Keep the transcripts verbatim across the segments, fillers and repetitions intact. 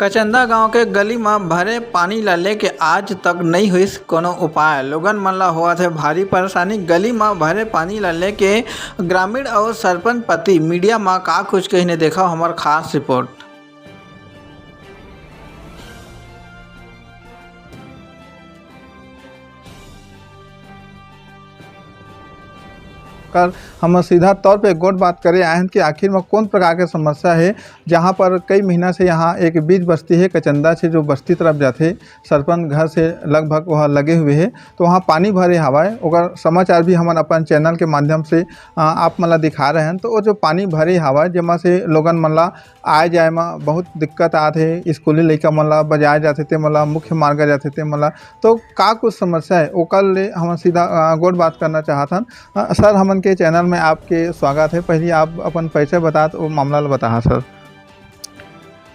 कचंदा गांव के गली म भरे पानी ल लेके आज तक नइ होइस कोनो उपाय। लोगन मन ल होवत हे भारी परेशानी। गली म भरे पानी ल लेके ग्रामीण अउ सरपंच पति मीडिया म का कुछ कहिने, देखव हमर खास रिपोर्ट। कर हम सीधा तौर पे गोठ बात करे आए हैं कि आखिर में कौन प्रकार के समस्या है, जहाँ पर कई महीना से यहाँ एक बीच बस्ती है कचंदा से, जो बस्ती तरफ जाथे, सरपंच घर से लगभग वह लगे हुए है, तो वहाँ पानी भरे हवाए। ओकर समाचार भी हमन अपन चैनल के माध्यम से, अ, आप मन ला दिखा रहे हैं। तो वो जो पानी भरे हवाए, जेमा से लोगन मन ला आए जाए म बहुत दिक्कत आत हे, स्कूली लइका मन ला बजाए जाथे, ते मन ला मुख्य मार्ग जाथे, ते मन ला, तो का कुछ समस्या है, ओकर ले हमन सीधा, अ, गोठ बात करना चाहत हन। अ, सर, हमन के चैनल में आपके स्वागत है। पहली आप अपन परिचय बतात वो मामला ला बताहा सर।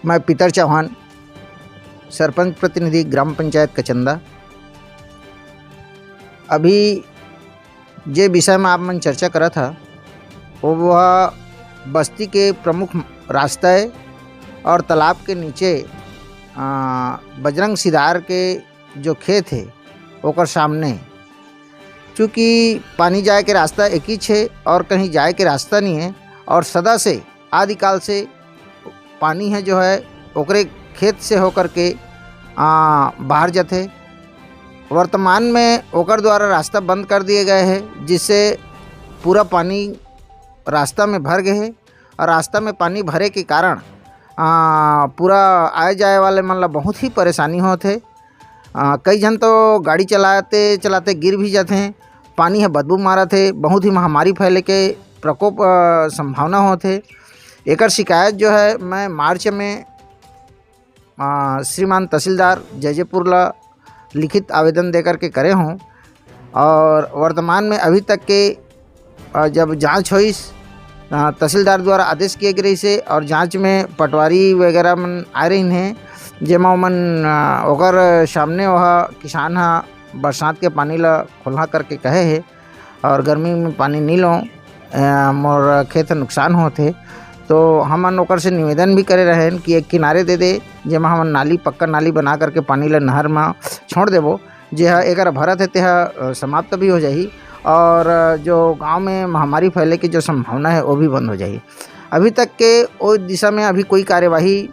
मैं पीतर चौहान, सरपंच प्रतिनिधि ग्राम पंचायत कचंदा। अभी जे विषय में आप मन चर्चा करत हा, वो वह बस्ती के प्रमुख रास्ता है और तालाब के नीचे, आ, बजरंग सिदार के जो खेत है, ओकर सामने। चूँकि पानी जाए के रास्ता एक ही छे और कहीं जाए के रास्ता नहीं है और सदा से, आदिकाल से पानी है जो है, ओकरे खेत से होकर के, आ, बाहर जाथे। वर्तमान में ओकर द्वारा रास्ता बंद कर दिए गए हैं, जिससे पूरा पानी रास्ता में भर गए है और रास्ता में पानी भरे के कारण, आ, पूरा आए जाए वाले मन ला बहुत ही परेशानी होत हे। आ, कई झन तो गाड़ी चलाते चलाते गिर भी जाते हैं। पानी ह बदबू मारत हे, बहुत ही महामारी फैले के प्रकोप, आ, संभावना होत हे। एकर शिकायत जो है, मैं मार्च में, आ, श्रीमान तहसीलदार जैजेपुर ला लिखित आवेदन दे करके करे हूँ और वर्तमान में अभी तक के, अ, जब जांच होइस, अ, तहसीलदार द्वारा आदेश किए गे रहिस हे और जांच में पटवारी वगैरह मन आए रहिन हे, जेमा ओमन, अ, ओकर सामने ओह किसान ह बरसात के पानी ल खोलहा करके कहे हे और गर्मी में पानी नी लो, अ, मोर खेत ह नुकसान होत हे। तो हमन ओकर से निवेदन भी करे रहेन कि एक किनारे दे दे, जेमा हमन नाली, पक्का नाली बना करके पानी ल नहर म छोड़ देबो। जे ह एकर भरत हे, तेहा, अ, समाप्त भी हो जाही और, अ, जो गांव में महामारी फैले के जो संभावना है, वो भी बंद हो जाही। अभी तक के ओ दिशा में अभी कोई कार्यवाही,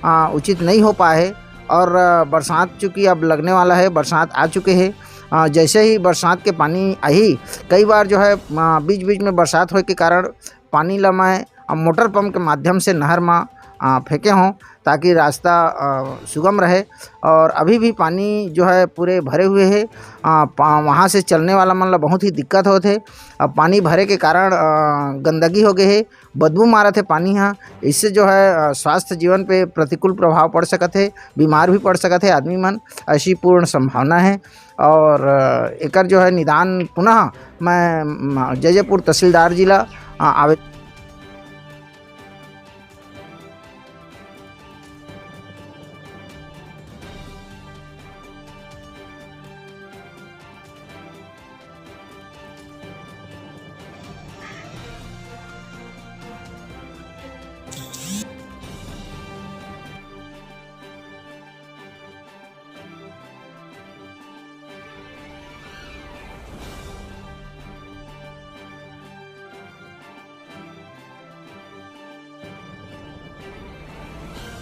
अ, उचित नहीं हो पाए है और, अ, बरसात चूँकि अब लगने वाला है, बरसात आ चुके है, अ, जैसे ही बरसात के पानी आही, कई बार जो है, अ, बीच-बीच में बरसात होए के कारण पानी ल मैं, अ, मोटर पंप के माध्यम से नहर म, अ, फेंके हों, ताकि रास्ता, अ, सुगम रहे। और अभी भी पानी जो है पूरे भरे हुए है। अ, पा-, वहाँ से चलने वाला मन ला बहुत ही दिक्कत होत है। अब पानी भरे के कारण, अ, गंदगी हो गए है, बदबू मारत है पानी ह। इससे जो है, अ, स्वास्थ्य जीवन पे प्रतिकूल प्रभाव पड़ सकत है, बीमार भी पड़ सकत है आदमी मन, ऐसी पूर्ण संभावना है। और, अ, एकर जो है निदान पुनः मैं, म, जैजेपुर तहसीलदार जी ला, अ, आवे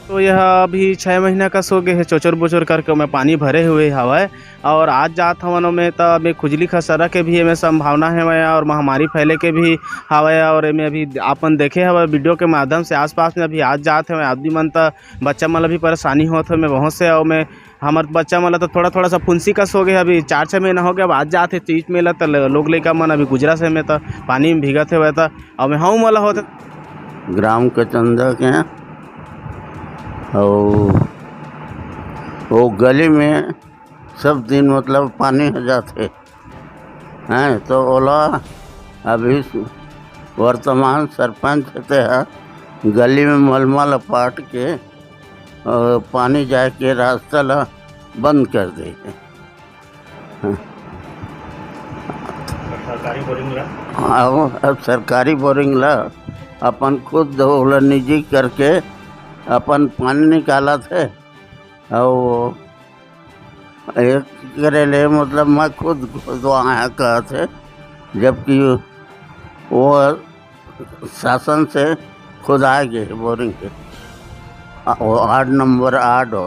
तो यह अभी छः महीना कस हो गए है, चोचर बोचर करके ओमे पानी भरे हुए हवय। और आज जात हवन ओमे, त अभी खुजली खसरा के भी एमे संभावना हवय और महामारी फैले के भी हवय। और एमे अभी आपन देखे हवय वीडियो के माध्यम से, आसपास में अभी आज जात हवय आदमी मन, त बच्चा मन ला भी परेशानी होत हवय एमे बहुत से। और ओमे हमर बच्चा मन ला तो थोड़ा-थोड़ा सा फुंसी कस हो गए, अभी चार छः महीना हो गया, अब आज जात हे तीज मेला, त ल-, लोग लइका मन अभी गुजरा से में त पानी में भीगत हेवय, त अब हऊ मोला होत। ग्राम कचंदा के हैं, और वो गली में सब दिन मतलब पानी हो जाते हैं, तो ओला अभी वर्तमान सरपंच ते ह गली में मलमल पाट के अ, पानी जाए के रास्ता ला बंद कर दे। सरकारी बोरिंग ला? हाँ, अब सरकारी बोरिंग ला अपन खुद ओला निजी करके अपन पानी निकालत हे, अउ एक करे ले, मतलब, मैं खुद खुदवाए कहत हे, जबकि वो शासन से खुदाए गे हे बोरिंग के। आ, वो आठ नंबर आठ हो।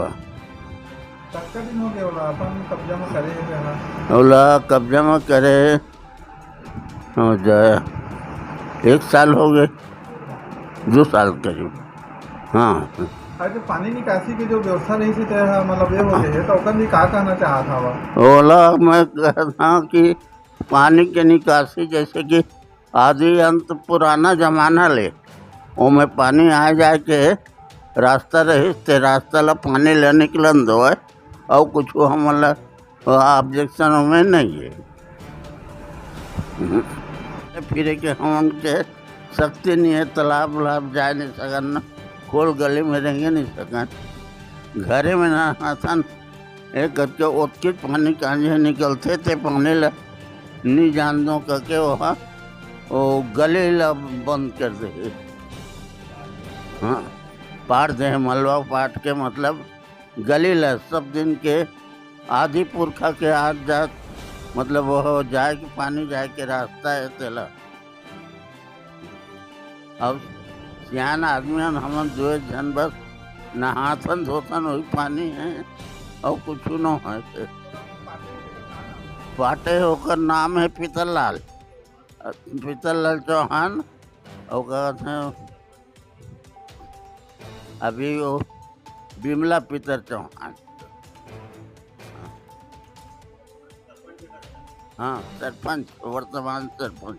कतका दिन हो गया ओला अपन कब्जा में करे हे तेला? ओला कब्जा में करे हो जाए, एक साल हो गए, दो साल करीब। हाँ। अरे, जो पानी निकासी के जो व्यवस्था रहिस हे, ते ह, मतलब, ये हो गए हे, तो ओकर भी का कहना चाहत हवा? ओला मैं कहत हूँ कि पानी के निकासी, जैसे कि आदि अंत पुराना जमाना ले ओमे पानी आ जाए के रास्ता रहिस, ते रास्ता ला पानी ले निकलन देवय, अउ कुछ हमन ला ऑब्जेक्शन ओमे नहीं है। फिरे के हमन के शक्ति नहीं है, तालाब उलाब जाए नहीं सकन, खोल गली में रेंगे नहीं सकन, घरे में नहाथन, एक करके ओतके पानी कांझे निकलथे, ते पानी ला नी जान दो करके ओहा ओ गली ला बंद कर दे। हाँ, पाट दे, मलबा पाट के, मतलब, गली ला सब दिन के आदि पुरखा के आत जात, मतलब, वो जाए के, पानी जाए के रास्ता है तेला। अब सियान आदमी हन, हमन दुए झन बस नहाथन धोथन, वही पानी है, अउ कुछ न है। पाटे, ओकर नाम है पीतल लाल। पीतल लाल चौहान, ओकर कहत हैं अभी वो बिमला पीतल चौहान। हाँ, सरपंच, वर्तमान सरपंच।